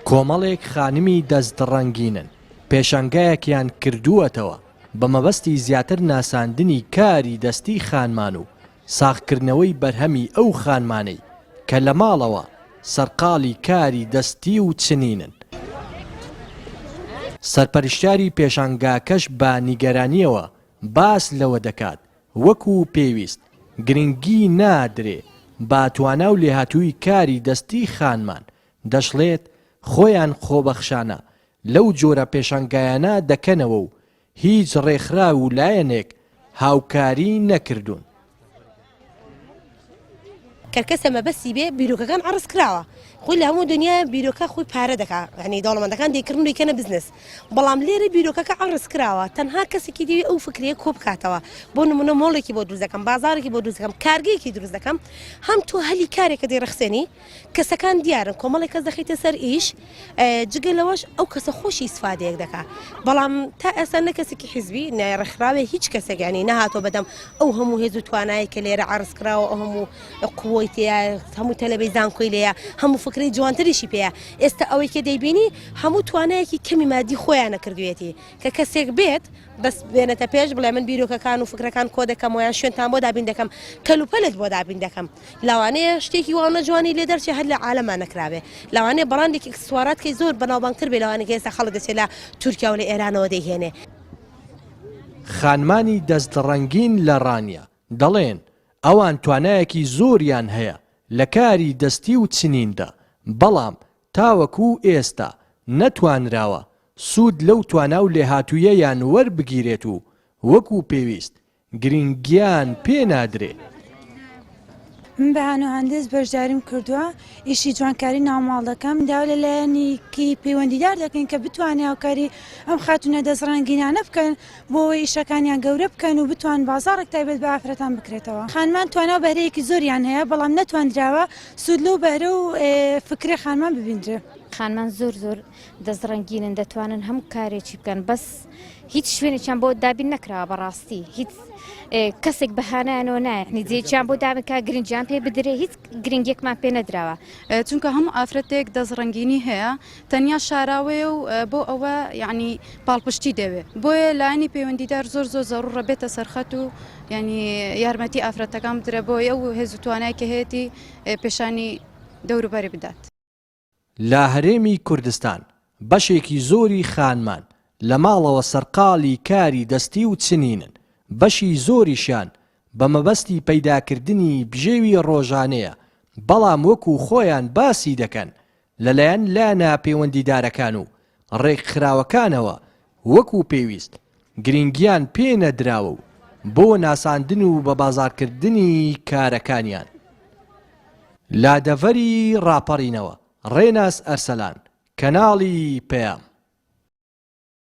کۆمەڵێک خانمی دەست ڕەنگینن پێشانگایەکیان کردووەتەوە بە مەبەستی زیاتر ناساندنی کاری دەستی خانمان و ساغکردنەوەی بەرهەمی ئەو خانمانەی کە لە ماڵەوە سەرقاڵی کاری دەستی و چنینن. سەرپەرشتیاری پێشانگاکەش بە نیگەرانییەوە باس لەوە دەکات وەکو پێویست گرنگی نادرێ بە توانا و لێهاتوویی کاری دەستی خانمان، دەشڵێت خۆیان خۆبەخشانە لەو جۆرە پێشانگایانە دەکەنەوە و هیچ ڕێکخراو و لایەنێک هاوکاری نەکردوون. کەر کەسە مەبەستی بێ بیرۆکەکان عەڕز کراوە خۆی لە هەموو دنیا بیرۆکە خۆی پارە دەکا یعنی دەوڵەمەندەکان دەیکڕن و دەیکەنە بزنس بەڵام لێرە بیرۆکەکە عەڕز کراوە تەنها کەسێکی دەوێ ئەو فکرەیە کۆ بکاتەوە بۆ نمونە مۆڵێکی بۆ دروست دەکەم بازاڕێکی بۆ دروست دەکەم کارگەیەکی دروست دەکەم هەم تۆ هەلی کارێکە دەیڕەخسێنی کەسەکان دیارن کۆمەڵێک کەس دەخەیتە سەر ئیش جگە لەوەش ئەو کەسە خۆشی ئیسفادەیەک دەکا بەڵام تا ئێستا نە کەسێکی حیزبی نە ڕێکخراوێ هیچ کەسێک ینی نەهاتۆ بەدەم ئەو هەموو هێز و توانایی کە لێرە عرض کراوە ئەو هەموو قوەی تێیە هەموو تەلەبەی زانکۆی لێیە هەموو فکرەی جوانتریشی پێیە ئێستا ئەوەی کە دەیبینی هەموو توانایەکی کەمی مادی خۆیانە کردوێتی کە کەسێک بێت بەس بێنێتە پێش بڵێ من بیرۆکەکان و فکرەکان کۆ دەکەمەوە یان شوێنتان بۆ دابین دەکەم کەلوپەلت بۆ دابین دەکەم لەوانەیە شتێکی واونە جوانی لێ دەرچێ هەر لە عالەما نەکرابێ لەوانەیە بەڕاندێکی ئیکسسوارات کەی زۆر بەناوبانگتر بێ لەوانەیە کە ئێستا خەڵک دەچێ لە تورکیا و لە ئێرانەوە دەیهێنێ. خانمانی دەست ڕەنگین لە ڕانیە دەڵێن، ئەوان توانایەکی زۆریان هەیە لە کاری دەستی و چنیندا، بەڵام تاوەکو ئێستا نەتوانراوە سوود لەو توانا و لێهاتوویەیان وەربگیرێت و وەکو پێویست گرنگیان پێ نادرێ. من بە هانۆ هەندێس بەشداریم کردووە ئیشی جوانکاری ناوماڵ دەکەم داوا لە لایەنێکی پەیوەندیدار دەکەین کە بتوانێ هاوکاری ئەم خاتوونە دەست ڕەنگینانە بکەن بۆ ئەوەی ئیشەکانیان گەورە بکەن و بتوان بازاڕێک تایبەت بە ئافرەتان بکرێتەوە خانمان توانا و بەهرەیەکی زۆریان هەیە بەڵام نەتواندراوە سوود لەو بەهرە و فکرەی خانمان ببیندرێ. خانمان زۆر زۆر دەست ڕەنگینن دەتوانن هەموو کارێکی بکەن بەس هیچ شوێنێکیان بۆ دابین نەکراوە بەڕاستی هیچ کەسێک بەهانایانەوە نایەنی جێکیان بۆ دابکە گرنگیان پێ بدرێ هیچ گرنگێکمان پێ نەدراوە. چونکە هەموو ئافرەتێک دەست ڕەنگینی هەیە تەنیا شاراوەیە و بۆ ئەوە یعنی پاڵپشتی دەوێ بۆیە لایەنی پەیوەندیدار زۆر زۆر زەڕوڕە بێتە سەرخەت و یعنی یارمەتی ئافرەتەکان بدرێ بۆی ئەو هێز و توانای کە هەیەتی پێشانی دەوروبەری بدات. لە هەرێمی کوردستان بەشێکی زۆری خانمان لە ماڵەوە سەرقاڵی کاری دەستی و چنینن، بەشی زۆریشیان بە مەبەستی پەیداکردنی بژێوی ڕۆژانەیە، بەڵام وەکو خۆیان باسی دەکەن لەلایەن لایەنە پەیوەندیدارەکان و ڕێکخراوەکانەوە وەکو پێویست گرنگیان پێ نەدراوە و بۆ ناساندن و بەبازاڕکردنی کارەکانیان لە دەڤەری ڕاپەڕینەوە، ڕێناس ئەرسەلان، کەناڵی پەیام.